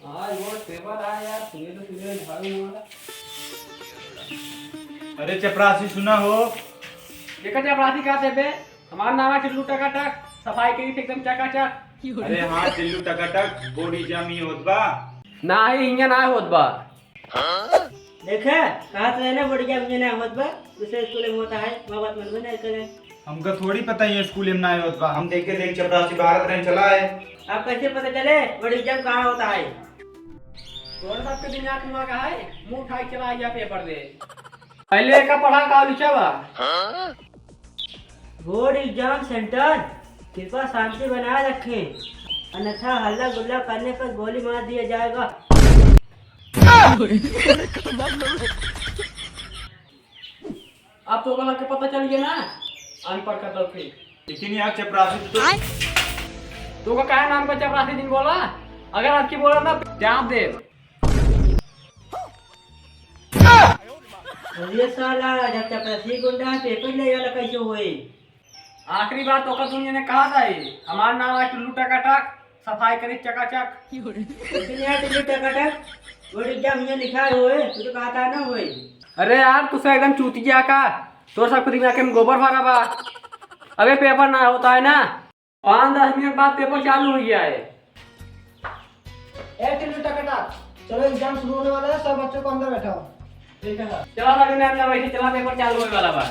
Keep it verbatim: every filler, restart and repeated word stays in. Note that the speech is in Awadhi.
हाँ, वो पेपर आया यार, सुने तो सुने, झाड़ू मारा। अरे चपरासी, सुना हो। देखा चपरासी, का देबे? हमार नाम है टिल्लू टकाटक, सफाई करी थे एकदम चकाचक। अरे हाँ टिल्लू टकाटक, बोर्ड एग्जाम ही होत बा। नाही, हियाँ ना होत बा। देखे, कहत रहे ना बोर्ड एग्जाम हियाँ ना होत बा, दूसरे स्कूल में होता है, वहाँ बात मनबे नहीं करे। हमका थोड़ी पता ये स्कूल में ना होत बा, हम देखे देख चपरासी बाहर रहे चला है। अब कैसे पता चले बोर्ड एग्जाम कहाँ होता है? तोर बाप के दिमाग में का है, मुंह उठाई चला या पेपर दे। पहले का पढ़ा का लिखा बा? बोर्ड एग्जाम सेंटर, कृपया शांति बनाए रखें, अन्यथा हल्ला गुल्ला करने पर गोली मार दिया जाएगा। अब तो गलत के पता चल गया ना, अनपढ़ का तो फिर। लेकिन यार चपरासी तो तू का काहे नाम पर चपरासी दिन बोला? अगर आज की बोला ना, जान दे। अरे साला, जब चपरासी गुंडा है, पेपर ले वाला कैसे होए? आखिरी बार तो का दुनिया ने कहा था ये, हमार नाम है टुल्लू टकाटक, सफाई करी चकाचक। लेकिन यार टुल्लू टकाटक, बोर्ड एग्जाम में लिखा है होए, तू तो कहा था ना होए। अरे यार, तू से एकदम चूतिया का, तोर सबके दिमाग में गोबर भरा बा। अबे पेपर ना होता है ना, पाँच दस मिनट बाद पेपर चालू हो गया है। ए टिल्लू टकाटक, चलो एग्जाम शुरू होने वाला है, सब बच्चों को अंदर बैठाओ। ठीक है सर। चला ना, ना, ना, बैठे, चला, पेपर चालू होने वाला बा।